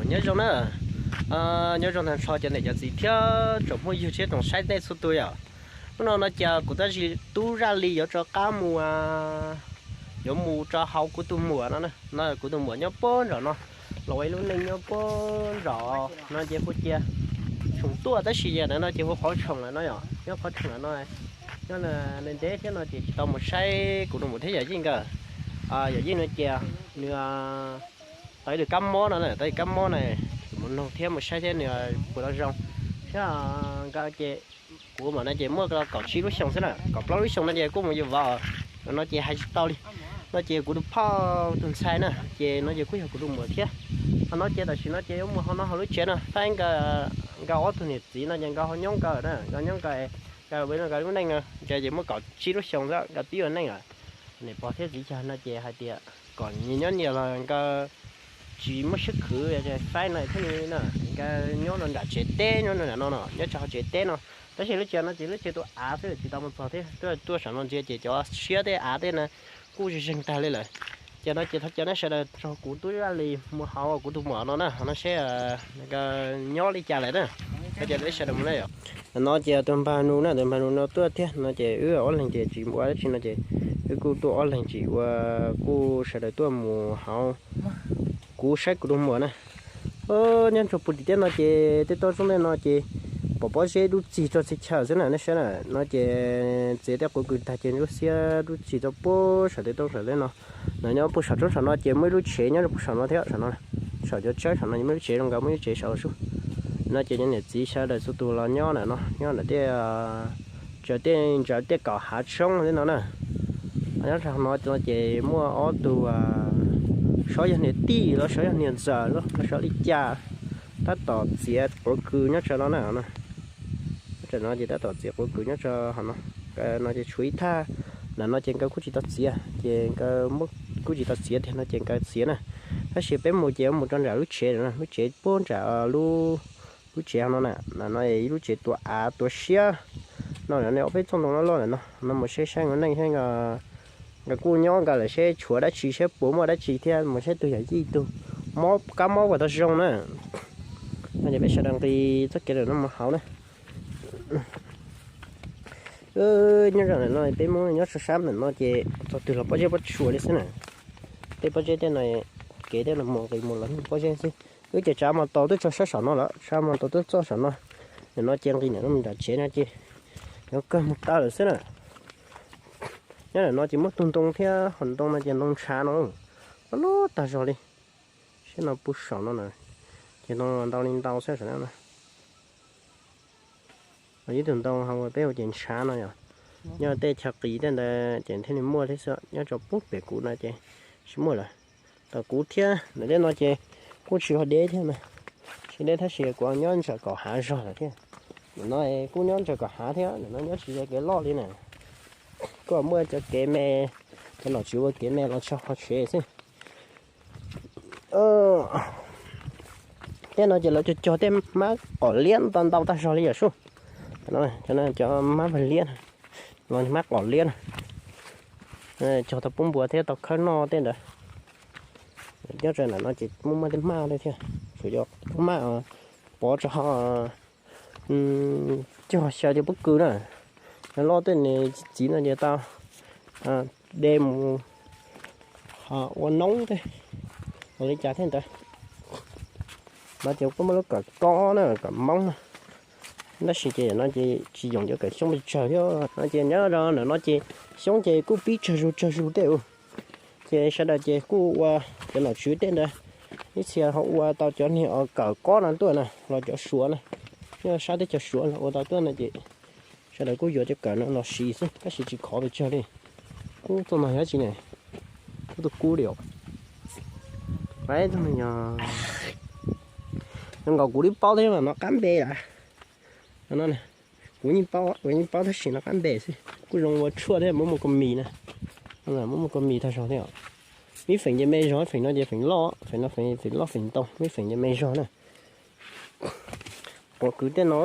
Nyob zoo na, nyob zoo tag nrho cov niam cov txiv thiab tsoom phooj ywg thiab tsoom saib nej txhua tus yom. Hnub no no ces kuv tab sis tub zaj li yuav rov qab mus, yuav mus rau hauv kuv tus muam no, no kuv tus muam nyob puag nram no, los ua ib lub neej nyob puag nram no ces hu cia Tshoom Tuaj tab sis yam ntawd no ces hu qhov Tshoom lawm no yom, nyob qhov Tshoom lawm no, nyob ntev ntev thiab no ces tsis tau mus saib kuv tus muam thiab yawm yij nkawd. Yawm yij no ces nws tau ib tug kab mob no, tau ib kab mob na, kuv mus nug thiab mus saib thiab nws puas tau zoo thiab. Nkawd ces kuv mam no ces muaj kaum tsib lub xyoo xwb na, kaum plaub lub xyoo no ces kuj mus yuav vauv no ces hais tsis tau li. No ces kuv tus phauj tus ntxhais na ces no ces kuj yog kuv tus muam thiab. Ho no ces tam sim no ces yuav mus hauv no hauv lub tsev no, faib nkawd, nkawd ob tug niam txiv no ces nkawd ho nyob nkawd na, nkawd nyob nkawd, nkawd ua nkawd lub neej no ces muaj kaum tsib lub xyoo xwb nkawd twb ua neej lawm. Niam pog thiab txiv yawg no ces hais tias kom nyias nyob nyias los nkawd tsis muaj siab khwv, faib no thiab na, nkawd nyob rau nram tsev teb nyob rau nram no no, nyob rau hauv tsev teb no. Tab sis lub tsev no ces lub tsev tus av xwb tsis tau mus txog thiab, tuaj tuaj saum no ntsia ces cov siab tej av tej no kuj zeeg zeeg tag li lawm. Ces no ces thov caw nej sawv daws nrog kuv tub zaj li mus hauv kuv tus muam no na, hauv no seb nkawd nyob li cas lawm na. Thov caw nej sawv daws mus na yom. No ces tus npawg Nus na, tus npawg Nus no tuaj thiab no ces wb ob leeg ces tsis ua dab tsi no ces wb kuj tuaj ob leeg tsis ua, kuj sawv daws tuaj mus hauv kuv saib kuv tus muam na. Nyob rau puag tim teb no ces tej toj roob tej no ces pom pob zeb dub txig rau txhia chaw xwb na, nej saib na, no ces txiav tej quav kws tag ces ntsuab xiab dub txig rau puag saum tej roob saum tej no. No nyob puag saum roob saum no ces muaj ib lub tsev nyob rau puag saum no thiab, saum no, saum cov tsawb saum no muaj lub tsev zoo nkauj, muaj lub tsev saud sub. No ces cov niam txiv sawv daws txhua tus los nyob ntawm no, nyob ntawm tej, tsaws tej ntsaws tej kaum hav tshoob tej no na. Nyob rau no ces muaj ob tug, Saub yog niam tij los Saub yog niam ntxawm los Saub li cas, tab tom txiav quav kws nyob rau no na. Nyob rau no ces tab tom txiav quav kws nyob rau hauv no. No ces tshuav ib thaj, ntawm no ces nkawd kuj tsis tau txiav, ces nkawd muab kuj tsis tau txiav tiag no ces nkawd txiav na. Tab sis peb mus ces mus rau nram lub tsev, lub tsev puag nram lub, lub tsev no na, no ib lub tsev tua av tua siab. No ne ob peb txoj ntoo loj loj ntawm no, no mus saib saib nkawd neej thiab, nkawd kuj nyob nkawd lawm seb tshuav dab tsi seb puas muaj dab tsi thiab mus saib tus yawm yij tus mob kab mob puas tau zoo na. No ces peb sawv daws nqis txoj kev ntawm no mus hauv na. Nyob rau ntawm no peb muab nyob sab sab ntawm no ces txog twg los pob zeb pob tsuas li xwb na. Tej pob zeb tej no, kev tej no mus nqis mus los pob zeb xwb. Wb ces tsav mos taus twb txog sab saum no lawm, tsav mos taus twb txog saum no. Ntawm no ces nqis ntawm no mus nram tsev no ces yuav kawg mus taw lawm xwb na. Nyob ntawm no ces muaj tug ntoo thiab, hom ntoo no ces ntoo ntshav no, loj loj tag zog li. Sab no puag saum no na, ces ntoo ntau li ntau xwb saum no. Ib tug ntoo hauv peb hu ces ntshav no yom. Nyob tej chaw qis tej ntawd ces thiaj li muaj thiab xwb, nyob rau puag pem kuv no ces tsis muaj lawm. Tom kuv thiab ntawm tej no ces kuj tsis yog deb thiab na, tsis deb tab sis kuv nyob ntsaws kaum hav zog lawm thiab. Ntawm no kuj nyob ntsaws kaum hav thiab, ntawm no nyob tsis yog kev loj li na. Kuj muaj cov kev me, cov nom tswv ua kev me los txog hauv tsev xwb. Tej no ces lawv cog cog tej mab qos liab ntau ntau tag zog li yom sub. Cov mab vag liab, los mab qos liab na, cog tau pub npua thiab tau khawb noj tej ntawd. Nyob rau ntawm no ces muaj maj tej maj thiab, tsuas yog maj pov rau ho cog xyaw cov pob kws na. Cov loj tej ne, txiv no ces tau de mus ua noob tej, ua li cas thiab ntawd. No ces kuj muaj lub kawm kob na, kawm moob na. Tab sis ces no ces tsis yoom cov kawm xyoob pes tsawg thiab no ces nyob rau ntawm no ces xyoob ces kuj pib tsawg zug tsawg zug tej u. Ces sawv daws ces kuj ua cov nom tswv tej ntawd, ib txhia ho ua tau cov niag kawm kob no tuaj na los cov suav na, nyob sab teb chaws suav los ua tau tuaj no ces sawv daws kuj yuav cov kawm no los siv xwb tab sis tsis khov pes tsawg li. Kub txoj no yog dab tsi ne? Kub tus kub li os. Zoo nkaus kuv li paub thiab mas no qab npe lawm. Kuv yeej paub, kuv yeej paub tab sis no qab npe xwb, kuj zoo ua tshuaj thiab muab muag kua mis na. Muab muag kua mis tag zog thiab. Ib feem ces me zog, feem no ces feem loj, feem no feem loj feem ntau, ib feem ces me zog na. Quav kws tej no,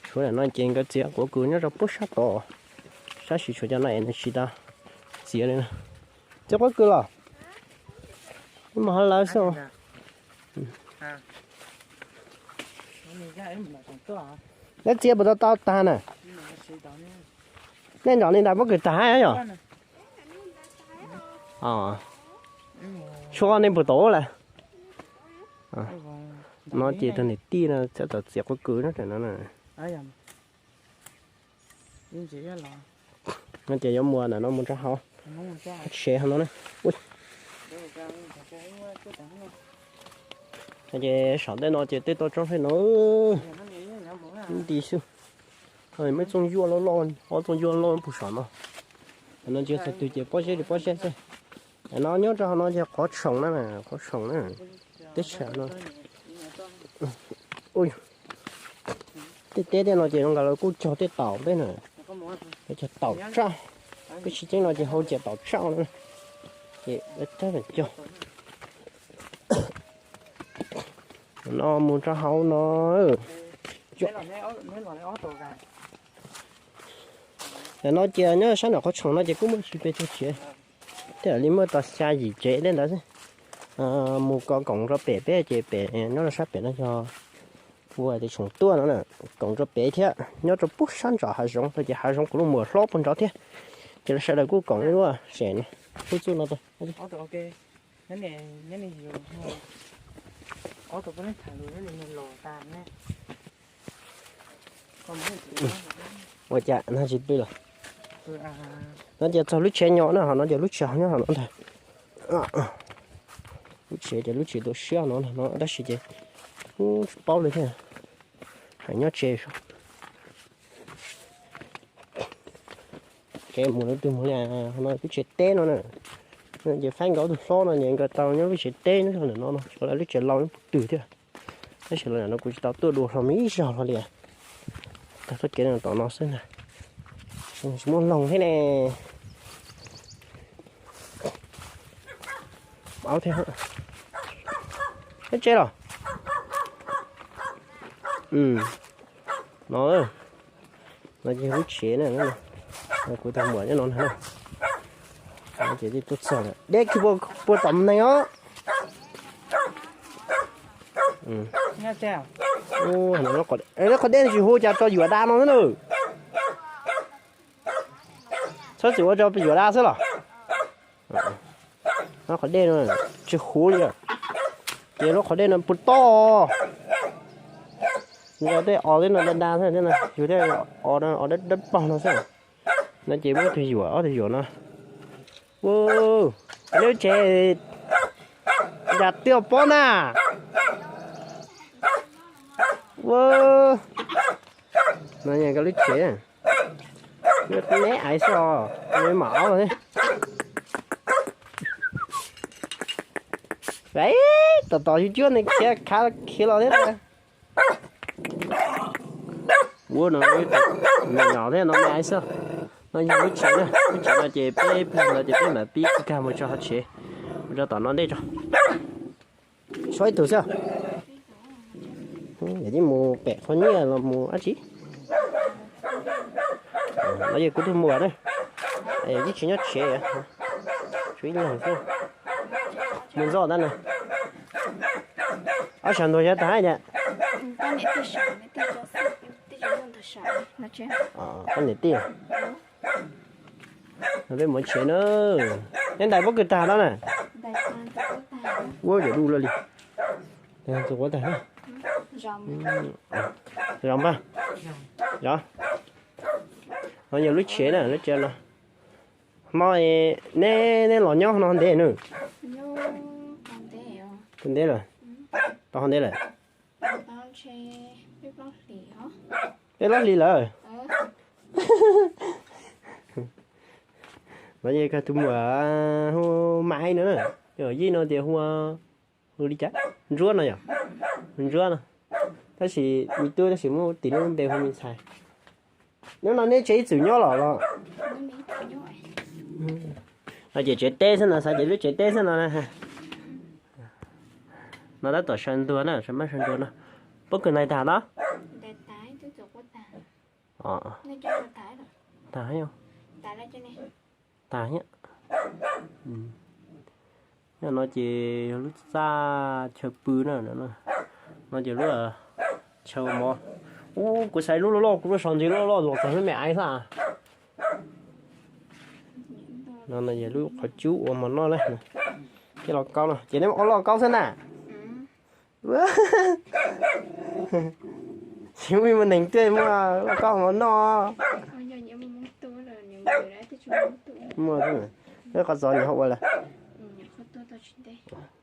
tshuav ntawm no ces nkawd txiav quav kws nyob rau puag sab tod, tab sis tshuav cov no es nws tsis tau txiav li. Txiav quav kws los? Mus hauv lawv xwb. Neb txiav puas tau tau tag na? Nej nrov li ntawd pob kws tag yom? Tshuav nej puas tau lawm? No ces tug niam tij no txawm txiav pob kws no na. No ces yuav mus ntawm no mus rau hauv tsev hauv no na. Ces saum ntej no ces tej toj roob hauv no nti xwb. Muaj txooj yuaj loj loj, ob txooj yuaj loj puag saum no. No ces txhua tus ces pob zeb li pob zeb xwb. No nyob rau hauv no ces qhov tshoom na, qhov tshoom na. Teb chaws no, tej teb tej no ces zoo nkaus lawv kuj cog tej taum tej na, cog taum tsaj. Peb tsis ceeb no ces hau cov taum tsaj no, ces cog. No mus rau hauv no. Tam no ces nyob sab nram qhov tshoom no ces kuj muaj tsis pes tsawg tsev, thiaj li muaj tau xya yim tsev tej ntawd xwb. Mus ko koom rau pem peb ces pem nyob rau sab pem no yog ua tias tshoom tuaj no na, koom rau pem thiab nyob rau puag sab ntawm hav zoov no ces hav zoov kuj muaj hlob puag nrad thiab. Ces sawv daws kuj koom ib lub sem no, lub txuj no. Ua cas no tsis pw los? No ces txog lub tsev nyob no, hauv no ces lub tsev nyob hauv no ntag. Lub tsev ces lub tsev tu siab no no tab sis ces kuj tsis paub li thiab. Hais nyob tsev. Tsev mus lawv twg mus li no, lub tsev teb no na. Ces faib nkawd ob tug hlob no ces nkawd tau nyob lub tsev teb nyob ntawm no no, tshuav lawv lub tsev laus nyob puag twg thiab. Tab sis los no kuv tsis tau tuaj dua hlo me ib zaug hlo li. Tag txoj kev no tom no xwb na. Tsis muaj loog thiab ne. Aub thiab. Nyob tsev los? No, no ces lub tsev na, kuv tau muam nyob no na. Ces tuaj txog lawm, deb kiag puag tom neeg os. Lub qhov dej tsis hu cas tso yuam da no xwb na. Txhob txwm ua rau yuam da xwb los? Lub qhov dej no tsis huv li. Ces lub qhov dej no puas toj. Yog tej os tej no da da xwb, yog tej os, os dawb dawb paug no xwb. No ces muab tus yuam, ob tus yuam no. Ua, lub tsev yam twg pob na. Ua, no yog koj lub tsev. Neb aiv xwb os, neb mam aub thiab. Tom tom cuab cuab nws khiav khav khiav los thiab. Ua no, me nyuam thiab no me aiv xwb. No yog lub tsev na, lub tsev no ces peb plig ntawd ces peb mam pib kag mus tso hauv tsev, mus rau tom no ntej tso. Tshuav ib tug xwb. Yog tib mus pem qhov nyiaj los mus dab tsi. No yog kuv tus muam na, yeej tsis nyob tsev, tshuav ib leeg xwb. Mus ntxov ntag na. Ob sawv ntuag yog tag tiag. Poj niam tij, peb mus tsev na. Neb ntais pob kws tag no na. Ua yam du lawm li. Tus quav tag. Zoo npaj. Zoo. No yog lub tsev na, lub tsev no. Hmo neb, neb los nyob no ntev nws. Tau ntev lawm. Tau ntev lawm. Peb plaub hlis lawm. No yog koj tus muam hu Maiv no na, yog yij no tias hu, hu li cas? Ntsuab no yog? Ntsuab no. Tab sis me tub tab sis muab tis lub npe hu me ntxhais. Hnub no neb tsev ib txwm nyob los los? No ces tsev teb xwb no, xav ces lub tsev teb xwb no. No tab tom saw ntuag na, saw mab saw ntuag no. Pob kws ntais tag no? Tag, tag. No ces yog lub txaj chaw pw na. No ces lub chaw mov. Ub, kuv xaiv lub loj loj, kuv lub sov ntsis loj loj los txog lub me aiv xwb. No yog lub qhov cub ua mov noj na. Coj los kaub no ces nej ua loj kaub xwb na. Tsis muaj neeg twg muaj loj kaub mov noj. Muaj, qhov txos nws ho ua lawm.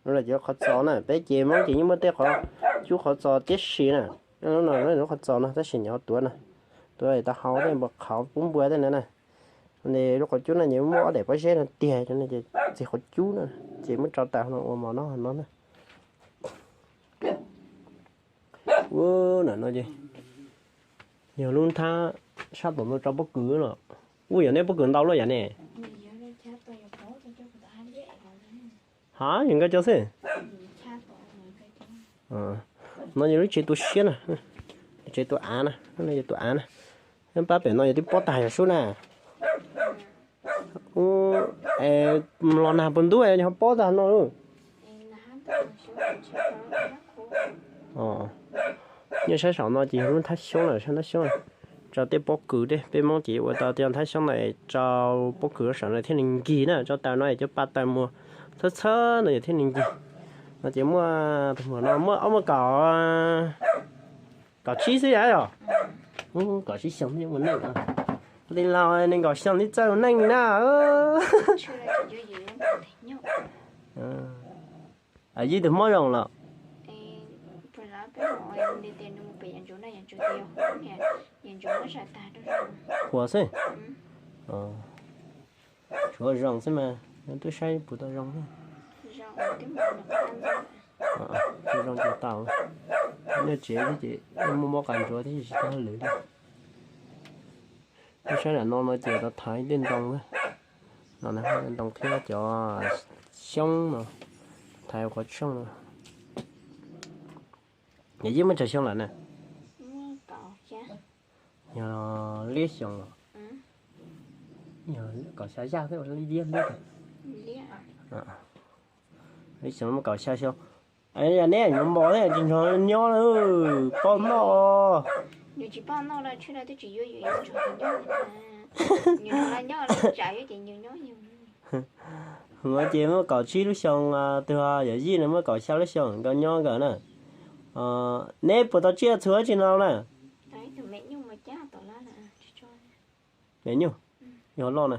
Lub no ces qhov txos na, peb ces Hmoob ces yeej muaj tej qhov cub qhov txos tib si na. Lub no lub qhov txos no tab sis nws ho tuav no, tuav tau hau tej npua qhauv pub npua tej no na. Lub qhov cub no ces muaj ob daim pob zeb no tiag, txij qhov cub no ces muab tso tawm no ua mov noj no na. Ub, no ces yog lub nthab sab tom no tso pob kws no. Ub, yog nej pob kws ntau luaj yom ne. Ha, yog nkawd cov xwb. No yog lub tsev tua siab na, tsev tua av na, no yog tua av na. Pab pem no yog twb pob tag yog sub na. Ub, es los nag puas ntub ho pob tag no lauj? Nyob sab saum no ces yog lub nthab xyoob lawm, sab nthab xyoob. Tso tej pob kws tej, peb Hmoob ces ua tau tej nthab xyoob no es tso pob kws saum no thiaj li nkig na, tso taws no es cov pa taws muag txhawb txhawb no yog thiaj li nkig. No ces muaj tus muam no muaj ob muaj kaum, kaum tsib xwb yom. Kaum tsib xyoo ua neej. Tis laus nees nkaum xyoo twb txawj ua neej na. Yij tus mob zoo los? Huas xwb. Tshuav zoo xwb mas, twb saib puas tau zoo. Zoo ces tau. Nyob tsev xwb ces muaj mob qas ntsuav thiab tsis tau hauj lwm li. Lub sab nram no no ces tau thaiv tej ntoo na. No ntoo thiab cov xyoob no, thaiv qhov tshooj no. Yog Yij muaj tsawg xyoo lawm na? Yog liab xyoo los? Yog kaum xya yaj thiab ua liab liab. Liab xyoo muaj kaum xya xyoo. Yog neb yuav npos thiab tsis nrog nyob, poj noj. Ua ces muaj kaum tsib lub xyoo, tus yawm yij no muaj kaum xya lub xyoo, nkawd nyob nkawd na. Neb puas tau tsiaj txhua tsi no na? Me nyuj, yog loj na.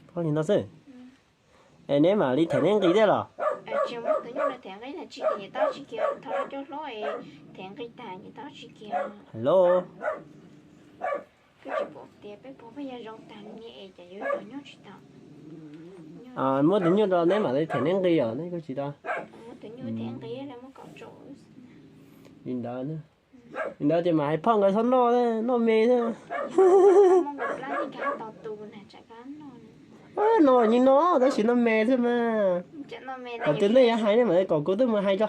Plaub hlis ntau xwb. Es neb mam li them neb nqi thiab los? Hello. Muab tus nyuj rau neb mam li them neb nqi os, neb kuj tsis tau. Li ntawd, li ntawd ces mam hais phauj nkawd txhob noj, noj me thiab. No yeej noj tab sis noj me thiab mas. Hais tias nej yuav hais nej mam li kom kuv twb mus hais tso.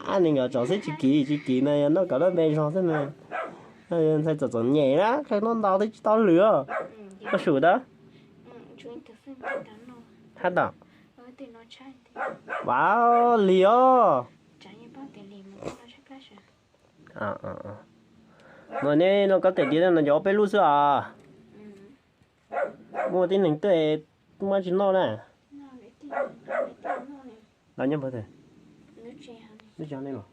Ab, nees nkaum tsaus xwb tsis kiv, tsis kiv mas yog noj kom noj me zog xwb mas. Ntxhais txom txom nyem na, noj ntau twb tsis tau lwm. Koj sum tau. Hab tau. Vav, lig os. No neb no kob tais diav no cov ob peb lub xwb os. Muaj tib neeg twb muab tsis noj na. Los nyob pov tes, lub tsev nej los.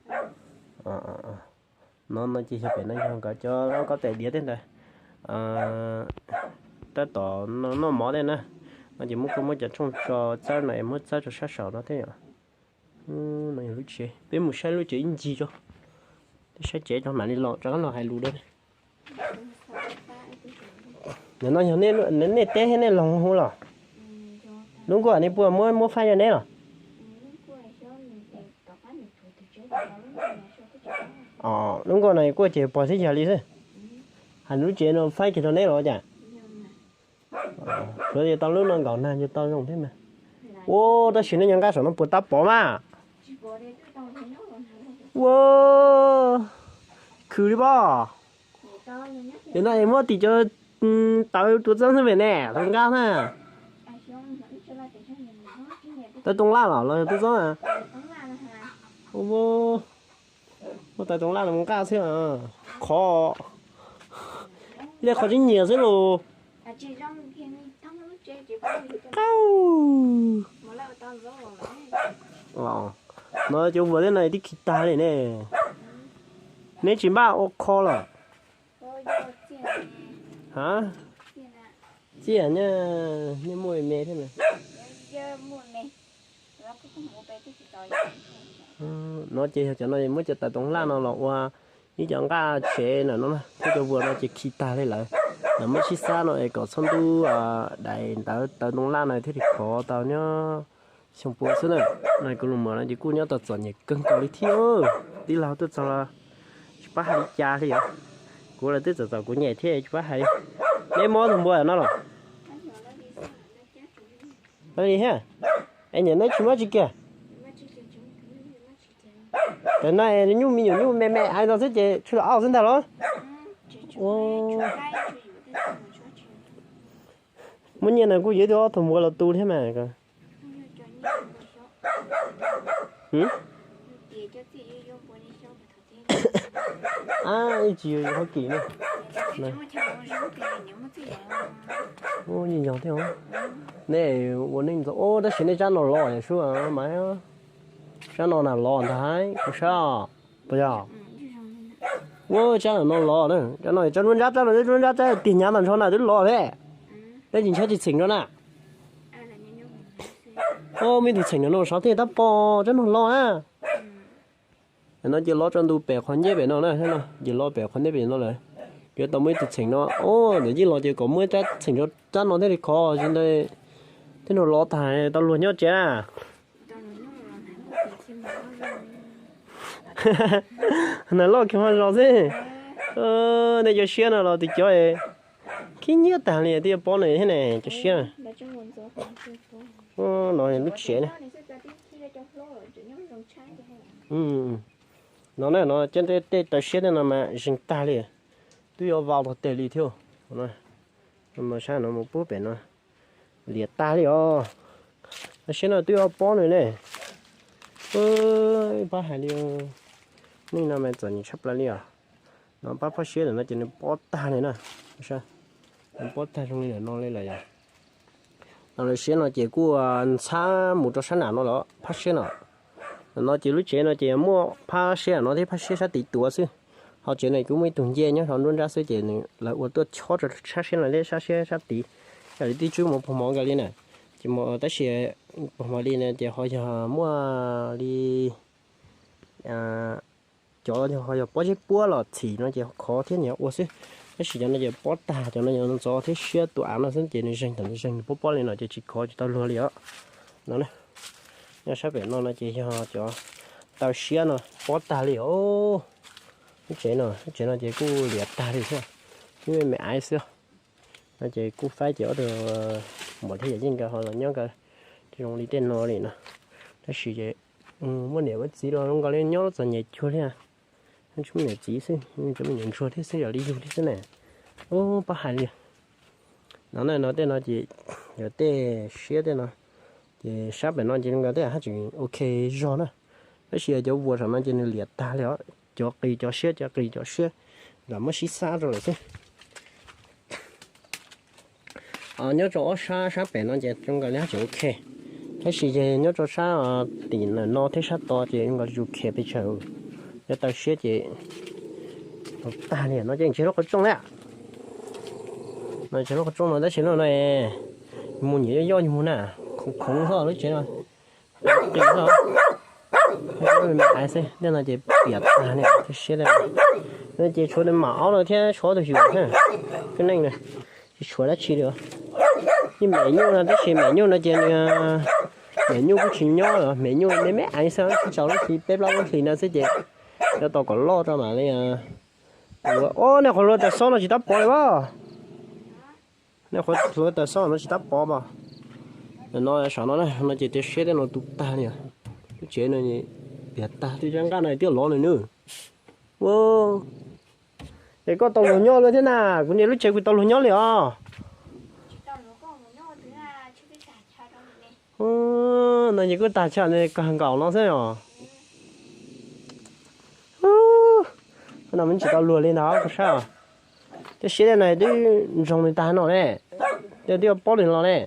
No no ces yog pem no yog nkawd cov kob tais diav tej ntawd. Tab tom noj mov tej na. No ces muab, kuj muab cov tshooj tso txawb no es muab txawb rau sab saum no thiab yom. No yog lub tsev, peb mus saib lub tsev ib ncig tso. Peb saib tsev tso mam li los rov qab los hais lus dua. Nim no yog nej teb thiab nej loog hu los? Lub nkuaj nej puas muab, muab faib rau neb los? Lub nkuaj no kuaj ces pog xib yog li xwb. Hais lub tsev no faib kiag rau neb los cas? Tsuav yog tau lub no nkaum nag ces tau zoo thiab mas. Ua, tab sis nej nyob nqab saum no puas tab pov mas. Ua, khwv li pob. Yog no es muab tim cov Tawv tua txob xwb pem ne, tau nqaj na. Tawv toov laj los los tua txob na. Muaj tawv toov laj los nqaj xwb. Qhov, ib qho tib nyias xwb los. Qab. No cov vuas thiab no twb khi tag li ne. Neb tsis npaj ua kho los? Ha? Txiaj na, nej muaj me thiab na. No ces yog cov no muab cov tawv toov laj no los ua ib cov nqaj tsev na no, thiab cov vuas no ces khi tag li lawm. Lawv muab sib xab no es kom txhob ntub dais ntawd tawv toov laj no thiaj li khov tau nyob xyoo pua xwb na. No kuv los mas no ces kuj nyob tau txom nyem kawg nkaus li thiab. Tij laug tuaj txog los tsis pab hais li cas li os. Kuv los twb txom txom kuv nyem thiab tsis pab hais li. Neb mob tus npua no los? Li thiab. Es nyem neb tsis mob tsis kiag? Cov no nyuj me nyuam nyuj me me ais no xwb ces tshuav los xwb ntag los? Muaj nyiaj na kuj yuav ib tug ob tug npua los tu thiab mas. Ab, tsis yog hauv kim ne. Ub, yeej yog thiab. Nej ua neej ntxov tab sis nej tsab no los yam sub mas. Tsab no na los ntag kuv saib. Puas yog? Ua tsab no los na, tsab no tsab nruab nrab, tsab no nruab nrab, tsab tiag hnyav ntag ntsho na twb los thiab. Tab sis ntshe tsis txheem nrho na. Ub, muaj ib tug txheem no sav thiaj tab pom tsab no los na. No ces los tso ntu pem qhov nceb pem no na, ces los pem qhov nceb pem no lawm. Yuav tau muaj ib tug txheem no, ntawm yij los ces kom muaj ib rab txheem rau rab no thiaj li khov, tsis ntawd thiaj no los tag tau luag nyob tsev na. Nag loj kiag ho zos xwb. Nej cov siab no los twb cov khib nyiab tag li twb yuav pob no thiab ne, cov siab. No lub tsev ne. No na, no cov tej taw siab tej no mas zeeg tag li, twb yuav vau tog teg li thiab. Sab no mus pub pem no liam tag li os. Siab no twb yuav pob nws ne. Pab hais li, neej no mas txom nyem tshaj plaws li os. No pab phab siab ntawm no ces nws pob tag li na. Nws pob tag zoo li ntawm no li lawm yom. No lawv siab no ces kuj ntxhab mus rau sab nram no lawm phab siab no. Ntawm no ces lub tsev no ces muaj phab siab no thiab phab siab sab tid tuav xwb. Ho tsev no kuj muaj ib tug ncej nyob hauv nruab nrab xwb ces nws lawv ua tuaj chob rau sab siab no thiab sab siab sab tid. Yog li tib tswb mus pog mov nkaus li na. Ces tab sis pog mov li no ces ho yog muaj li cov ho yog pob zeb puab los txhim no ces khov thiab nyiam ua xwb. Tab sis cov no ces pob tag, cov no yog ntxov thiab siab tus av no xwb ces nws zeeg tam nws zeeg pob pob li no ces tsis khov tsis tau luag li os. No, nyob sab pem no no ces yog cov taw siab no pob tag li os. Lub tsev no, lub tsev no ces kuj liam tag li xwb, me me aiv xwb. No ces kuj faib ces ob tug muam thiab yawm yij nkawd ho los nyob nkawd zoo li tej no li no. Tab sis ces muaj niam muaj txiv los zoo nkaus li nyob lub txom nyem cuag li. Tsis muaj niam txiv xwb, tsuas muaj niam ntsuag thiab xwb, yog li yug thiab xwb na. Ub, pab hais li. No na, no tej no ces yog tej siab tej no, ces sab pem no ces zoo nkaus tej haj tseem ok zog na. Tab sis yog cov vuas saum no ces nws liam tag li os, cov qis cov siab, cov qis cov siab, lam muab sib xab rau lawm xwb. Nyob rau ob sab, sab pem no ces zoo nkaus li haj tseem ok, tab sis ces nyob rau sab tim ntawm no thiab sab tod ces zoo nkaus li tsis ok pes tsawg. Cov taw siab ces tag li no ces ntshe lub qhov rooj na. No ntshe lub qhov rooj no tab sis no no mus nyiam yoj yoj nyuag mus na, khoov khoov xwb lub tsev no. Qis xwb, tej no ces piam tag li thiab siab li. Ces tshuav tus mam aub no thiab tshuav tus yus thiab, koj neej na, tsis tshuav dab tsi li. Yeej mem nyuj no tab sis mem nyuj no ces nws, mem nyuj kuj tsis nyob, mem nyuj me me aiv xwb, tsis tsaus lub hli peb plaub lub hlis no xwb ces yuav tau kom loj rau mam li. Ua, nej qhov hluav taws xob no tsis tab pov li as? Nej qhov hluav taws xob no tsis tab pov as? No saum no no ces tej siab tej no tu tag li. Lub tsev no piam tag, tej rab nqaj no twb lov nws nawb. Ua, Es koj tau luag nyob lawm thiab na, kuv niam lub tsev kuj tau luag nyob li os. No ces kuj tag chaw kawg nkaus no xwb os. No me tsis tau luag li ntag koj saib. Tej siab tej no twb ntsoog li tag no ne, tej twb yuav pob li los ne.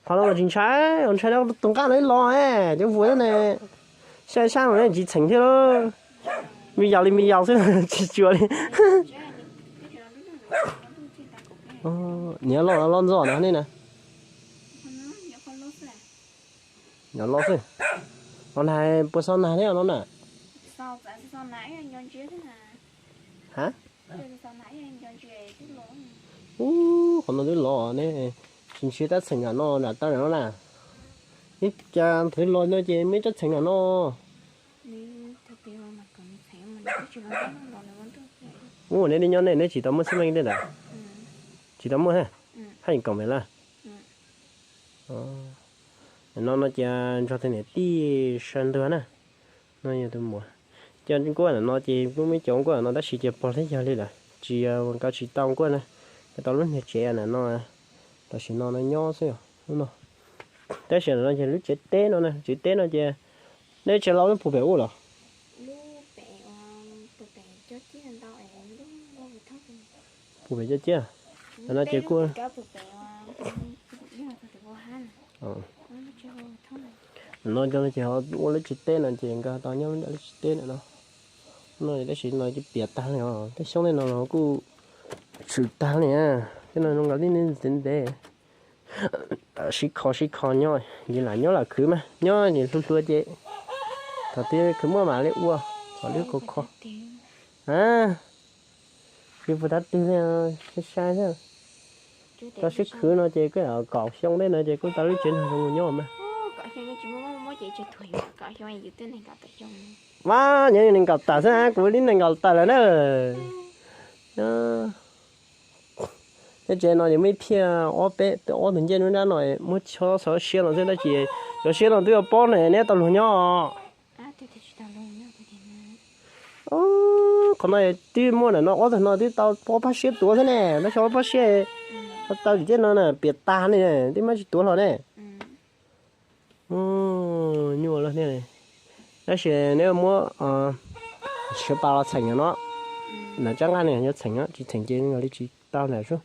Qhov no mas tsis ntshai, ntshai tus nqaj no ib los, cov vuas ne, saib sab no ne tsis txheem thiab. Me yaus li me yaus xwb tsis tshua li. Niam loj loj ntxoj na nej na. Nyob loj xwb. Los nag puas xaus nag thiab no na? Ha, ub, qhov no twb los ne, tsis ntshiab tab txheem nram no nram taw no na. Ib cas twb los no ces muaj ib tab txheem nram no. Ub, neb li nyob nej neb tsis tau muaj xib meej tej ntawd? Tsis tau muaj thiab? Haj yam koom me lawm. No no ces nrog tej niam tij saw ntuag na. No yog tus muam. Cov nkuaj ntawm no ces kuj muaj cov nkuaj ntawm no tab sis ces pog thiab yawg li lawm, tsis yog nkawd tsis tau nkuaj na, nkawd tau lub niag tsev ntawm no. Tam sim no no nyob xwb os, lub no. Tab sis ntawm no ces lub tsev teb no na, tsev teb no ces neb tsev laus lub puag pem ub los? Puag pem cov ciab. Ntawm no ces kuj, no ces ho ua lub tsev teb no ces nkawd tau nyob lub tsev teb ntawm no. No tab sis no ces piam tag li os, tej xyoob tej no los kuj tshwm tag li. Tej no zoo nkaus li ntev ntev, sib kho sib kho nyob, yus lam nyob lam khwv mas nyob nim hluas hluas ces thaum twg khwv muaj mam li ua, thaum twg kho kho. Tsis puas tab twg li, saib saib xwb. Tau sib khwv no ces kuj kaum xyoo tej no ces kuj tau lub tsev no zoo nyob mas. Mas nyob nees nkaum tawm xwb, kuv li nees nkaum tawm lawm na. Tej tsev no ces muaj ib phiaj ob peb ob tug ncej nruab nrab no muab chob xov siab los xwb tab sis cov siab no twb yuav pob ne, neb tau luag nyob. Qhov no twb muaj ntawm no ob tug no twb tau pob phab siab tuav xwb ne, tab sis ob phab siab tau tim tej no na piam tag ne, twb muab tsis tuav hlo ne. Nyuaj lawm thiab. Tab sis neb muab siav pas los txheem no, ntawm tsab nqaj ne yuav txheem, tsis txheem ces zoo nkaus li tsis tau ntawm sub.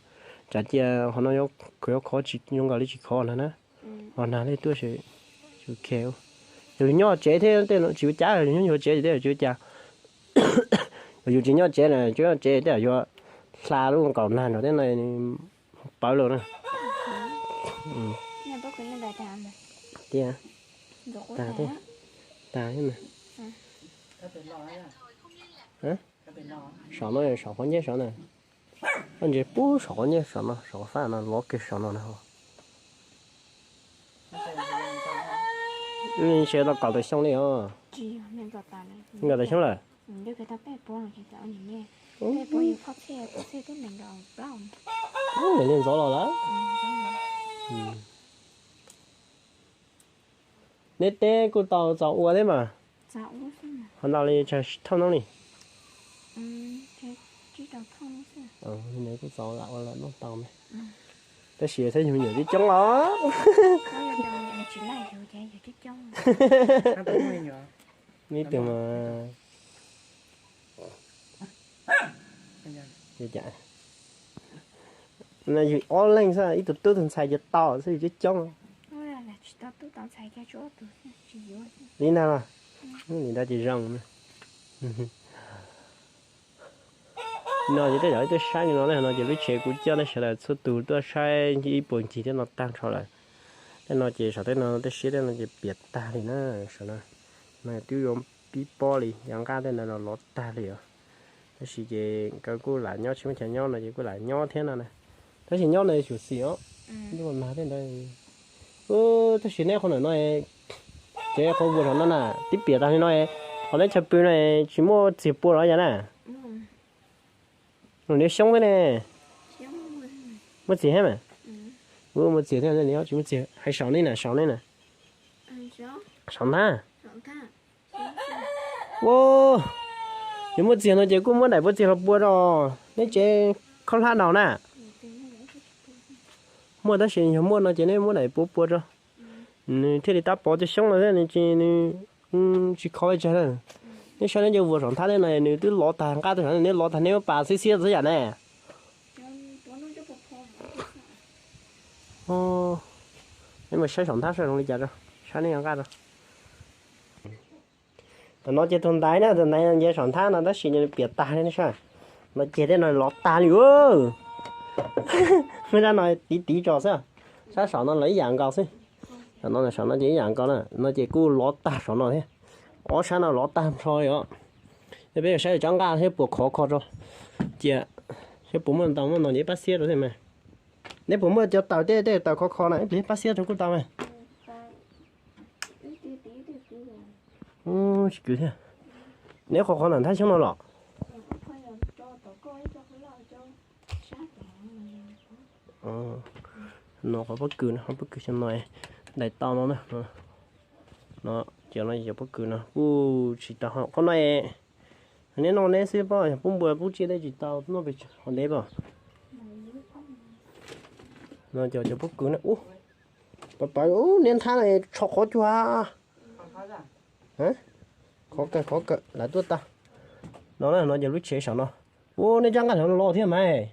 Tsam cia qhov no yuav khov tsis zoo nkaus li tsis khov no na. Los nag li tuaj, yus nyob tsev thiab tej no tsis ua cas, yus nyob yuav tsev thiab tsis ua cas. Yus tsis nyob tsev na, tsis nyob tsev tej yuav hla lub kaum nag nrog tej no pawv lawm na. Tiag, tag thiab, tag thiab na. Saum no, saum qhov nceb saum na. Koj ntsia pub saum qhov nceb saum no, saum qhov fab no lov kiag saum no na. Ntshe tau kaum tawm xyoo li os. Kaum tawm xyoo lawm. Ub, nws li ntxov los lawm. Neb teb kuj tau txaus ua thiab mas. Qhov ntau li tsawg thauj noob li. Nws kuj txaus lam ua lam noj tau me. Tab sis thiab yus me nyuam coob coob os. Me tug mas yus ob leeg xwb, ib tug tub tug ntxhais ces tau xwb, yus coob coob. Li ntag los, li ntawd ces zoo. No ces tej zaum tuaj saib li no ne, no ces lub tsev kuv coj nej sawv daws txhua tus tuaj saib ib puag ncig tej no tag nrho lawm. Tej no ces saum tej no tej siab tej no ces piam tag li na, saum no. No twb yuav pib pob li, yav nqaj tej ntawd los lov tag li os. Tab sis ces nkawd kuj lam nyob tsis muaj chaw nyob no ces kuj lam nyob thiab no na. Tab sis nyob no xyuam xim os, ntuj nag tej ntawd. Tab sis neb qhov ntawm no, ces qhov vuas saum no na, twb piam tag li no, qhov neb chaw pw no tsis muaj txiag pua los yog na. Nws xyoob thiab ne. Muaj txiag thiab mas. Muaj txiag thiab, tsis muaj txiag hais saum ne na, saum ne na. Saum ntag. Ua, Yog muaj txiag no ces kuj muab daim pua txiag los pua rau neb tsev khaub hlab no na. Muaj tab sis yog muaj no ces neb muab daim pua pua rau. Nws thiaj li tab pov cov xyoob no thiab nws tsis, nws tsis khov li tsag na. Neb saib neb cov vuas saum nthab neb no nws twb lov tag nqaj tag saum no, neb lov tag neb muab pas xiab xiab xwb yam ne. Neb mus saib saum nthab saib zoo li cas rau, saib neb cov nqaj rau. Tam no ces tus ntaiv na, tus ntaiv nce saum nthab no tab sis nws piam tag li ne saib. No ces tej no lov tag li. Muab zaj no tiv tiv tso xwb, sab saum no los ib yam nkaus xwb. Tam no saum no ces ib yam nkaus na, no ces kuj lov tag saum no thiab. Ob sab no lov tag nrho li os. Yog peb yuav saib tsob nqaj thiab puas khov kho rau. Cia, thiab puas muaj ntau muaj no ces pab xiab rau thiab mas. Neb puas muaj cov taws tej tej taws khov kho na, ib pliag pab xiab rau kuj tau mas. Tsis kwv thiab. Neb qhov qhov ntawm nthab xyoob no los? No qhov pob kws no, qhov pob kws xyoo no daim tau no na. No, cov no cov pob kws no kuj tsis tau qhov no. Neb noj neb xwb pob, yog pub npua pub tsiaj tej tsis tau noj pes tsawg qhov ntev pob. No cov cov pob kws na ub, pab pab ub niag nthab no tsho qhov cuag. Khov kawg khov kawg lawv tuaj tau. No na, no cov lub tsev saum no. Ub, neb tsob nqaj saum no los thiab mas.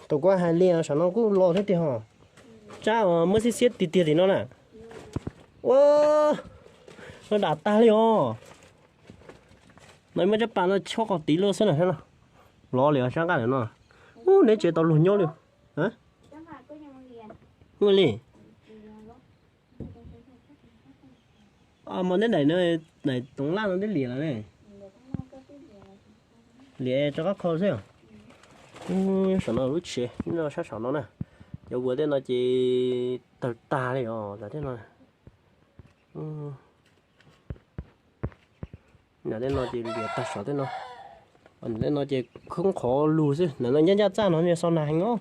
Tus kuv hais li saum no kuj los thiab tiag hos. Tsob uas muab xiab xiab tiag tiag tim no na. Ua, no dam tag li os. No muab tsob pas no chob qhov tid loj xwb na, los li os tsob nqaj ntawm no. Ub, neb tsev tau luag nyob li. Ua li. Mas neb daim, daim toov laj no twb liam lawm ne. Liam rov qab kho xwb. Saum no lub tsev, nyob sab saum no na. Cov vuas tej no ces tawg tag li os, tej no. Tej no ces liam tag saum tej no. Tej no ces khoob qhov lug xwb, ntawm no ncaj ncaj txaj no niag xaus nag heev os.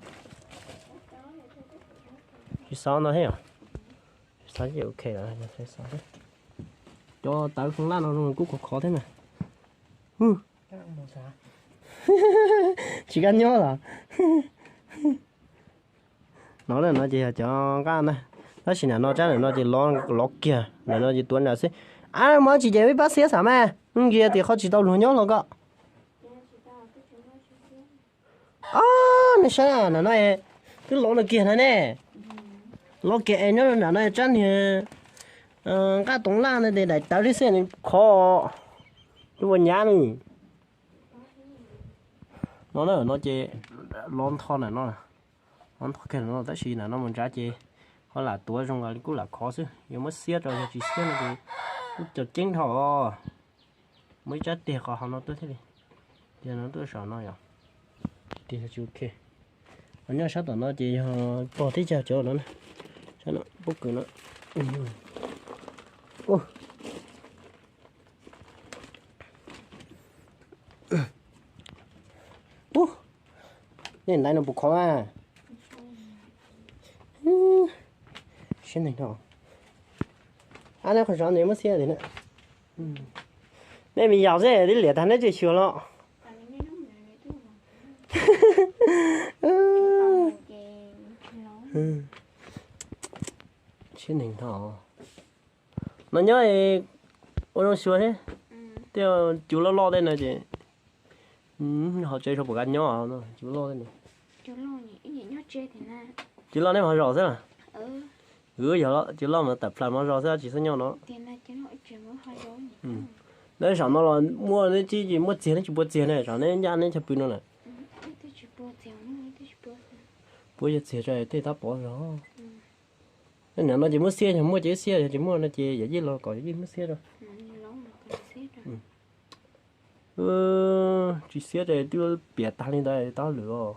Tsis xaus no thiab. Xav ces ok lawm, xav xav xwb. Cov tawv khoob laj no zoo kuj khov khov thiab na. Tsis kaj nyob los. No na, no ces yog cov nqaj na. Tab sis nram no, tsab nram no ces lov kiag, nram no ces tuav nram xwb. Ab, muaj tsis ces peb pab xiab xam mas, ntsia tim qhov tsis tau luag nyob los ko. Ob, nej saib nram no twb lov no kiag na ne. Lov kiag es nyob nram no tsab niag nqaj toov laj ntawd ces daim tawv li xwb nws khov, twb ua nyab nws. No na, no ces lov ntho ntawm no, lov ntho kiag no tab sis nram no mus ntsav ces ho lam tuav zoo li kuj lam khov xwb, yuav muab xiab rau yog tsis xiab no ces kuj cov ceeb dhau. Muaj ib tsab tiag qhov hauv no tuaj thiab li. Tiag no tuaj saum no yom. Tiag tsis ok. Ho nyob sab tom no ces yog pog tib cag cov no na. Sab no pob kws no. Ub, nej ntaiv no puas khov a? Siab neeg dhau. Ab, neb qhov zov nws muab xiab tim na. Nej me yaus xwb twb liam tag neb tseem xyuas los. Siab neeg dhau. No nyob ua zoo xyuas thiab. Tej cov loj loj tej no ces ho tsev sau pom kab nyob, cov loj tej no. Cov loj nej ho zom xwb. Yog cov loj mas tawm plaws mov zos xwb tsis txhob nyob no. Neb saum no los muaj neb tsis muaj txiag neb tsis pua txiag ne, saum neb ncaj neb chaw pw no lawm. Puab yog txiag tso tej tab pov zog. Nram no ces muab xiab, yog muaj ces xiab, yog tsis muaj no ces yawm yij los kom yawm yij muab xiab rau. Tsis xiab ces twb piam tag li ntawd tau lwm os.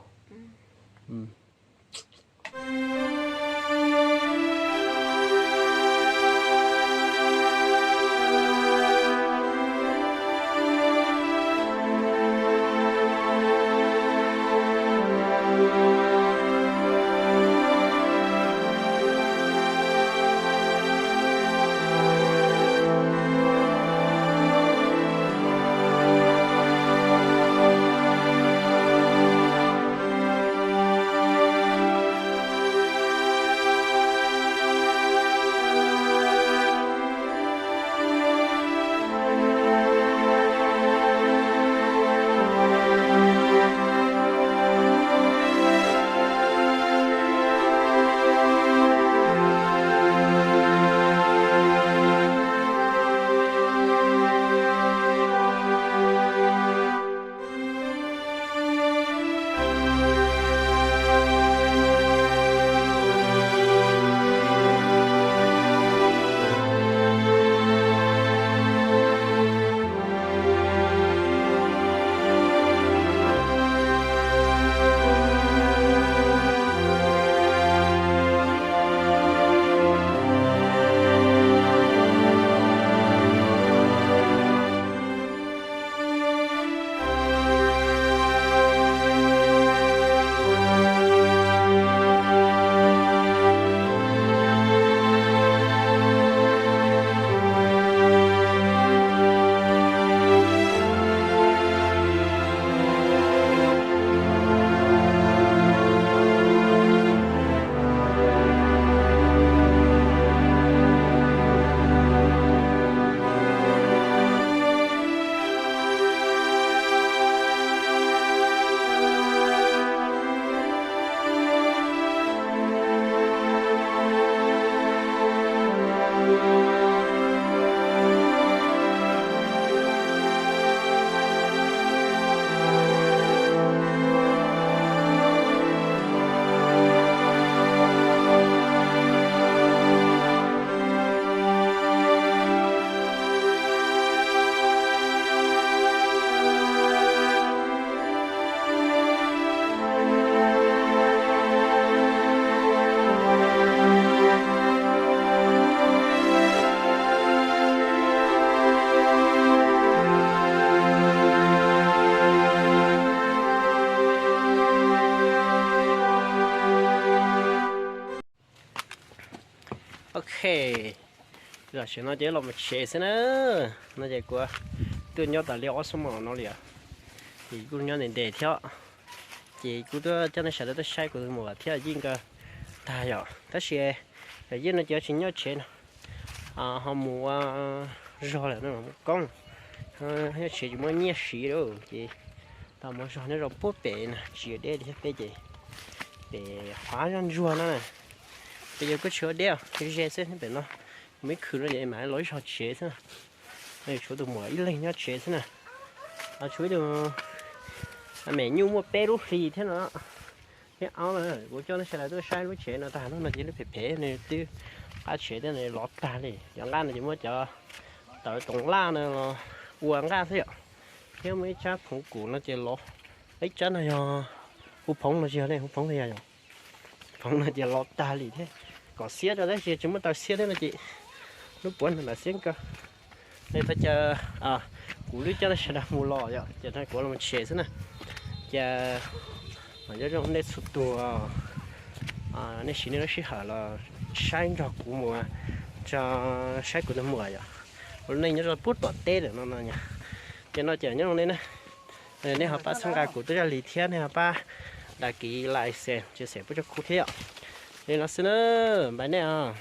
Ok, tam sim no ces los mus tsev xwb na. No ces kuv tuaj nyob tas li ob xuab moos no li os. Ces kuj nyob ntev ntev thiab, ces kuv tuaj coj nej sawv daws tuaj saib kuv tus muam thiab Yeej nkawd tag yom. Tab sis Yeej no ces tsis nyob tsev no, ho mus ua zog lawm no, mus koob, nyob tsev tsis muaj nyiaj siv lawm ces tau mus zog nyob rau puag pem no, tsis deb li thiab, peb ces pem qhov zoj ntsuag no na. Peb yog kuj tsis ua deb, ze xwb pem no, mus ib khwv no ces mam los ib zog tsev xwb na. Tshuav tus muam ib leeg nyob tsev xwb na. Tshuav ib tug me nyuam nyuj muaj peb lub hlis thiab no, thiab aub na. Kuv coj nej sawv daws tuaj saib lub tsev no tag no, no ces lub phem phem nws twb qab tsev thiab, nws lov tag li. Cov nqaj no ces muab cov tawv toov laj no los ua nqaj xwb yom. Thiab muaj ib tsab phoov kum no ces lov, ib tsab no yog hu phoov no tsis yog ne, hu phoov yog yom. Phoov no ces lov tag li thiab. Kom xiab rau tab sis tsis muaj taws xiab thiab no ces lub puav no mam xiab kawg. Li tau cas kuv lub coj nej sawv daws mus los yom, ces kuv los tsev xwb na. Ces nyob zoo nej txhua tus, nej siv nej lub sij hawm los saib nrog kuv mus, tso, saib kuv tus muam yom. Ua nej nyob rau puag tom teb lawm no no yom. Ces no ces nyob zoo nej na, nej ho pab txhawb nqa kuv tuaj zaj li thiab nej ho pab đăng ký, like, share, chia sẻ pub rau kuv thiab yom. Li no xwb na, bye nej os.